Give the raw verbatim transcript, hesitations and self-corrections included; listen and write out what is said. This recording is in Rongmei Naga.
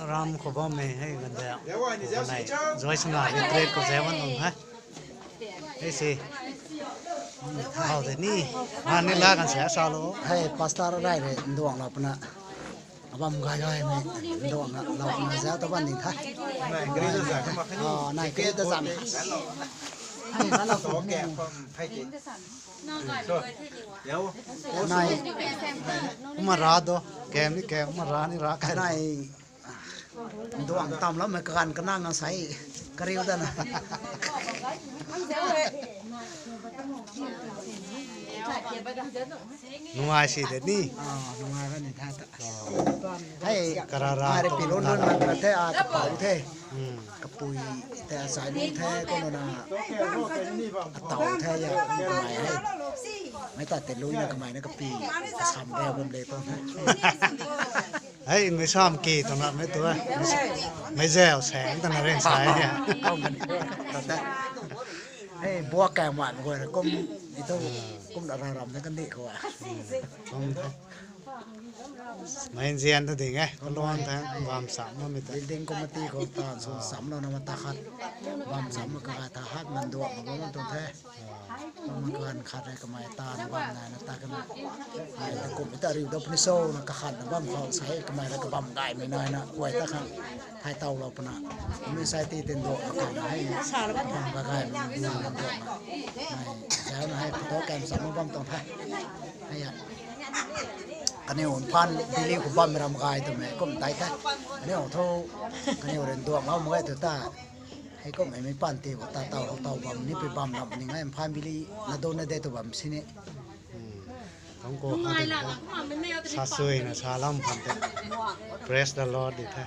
Ram khou bammei hei gandau. Kanei Joy Sana retreat khou zauc bam nung he. Hei si. Hau de ni. Mani la kan sa sa lo. Hei pastor rai re nduang la puna. Abam gay gay mei nduang la puna zauc ta bam ni the. Nai kri ta zam. Nai. Kumna ra do. Kem ni kem, kumna ra ni ra kai. Nai. Duang tam lam mei kaganv kanang a sai kariu dana. Nungai si de ni. Ah, nungai ra ni tha ta. Hei, karara ai re pi lon lon na the, a kapau the. Hmm. Kapui the, a sai lun the, ko na atau the ya, kamei hei. Mei ta te lui na kamei na kapi, kasam de bam le to the. Hei, mei sam ki tana mei tu, mei zau sang tana ring sai he. Kau kan ta ta. Hei, buak kai man goi na kum, itu, kum na ra ram na kan di khou a. Kum the. Mei nzian ta ding e, kalon the, bam sam na mei ta. Building committee khou ta, so sam lo na ma ta khat. Bam sam ma ka khat ta hak nan duak ma bam tu the. Bam kan khat re kamei ta na bam nai na ta kana. Ai ta kum ta riu da puni so na ka khat na bam khou sai kamei la ka bam gay mei nai na kuai ta khan. Thai tau lo puna. Mei sai ti tin duak na kau na hei. Bam ka gay mei na duak na. Ai, zau na hei photo kem sam ma bam tuang the. Hei ya. Kaniw phaan Delhi khou bam ram gay twmei kum tai the. Kaniw thu, kaniw rin duang lau mak e tu ta. Hei kum hei mei paan ti khou ta tau khou tau bam ni pi bam ram ni ngai phaan Delhi na do na de tu bam sini. Hmm. Kang ko ha de. Sa sui na sa lam phaan te. Praise the Lord di the.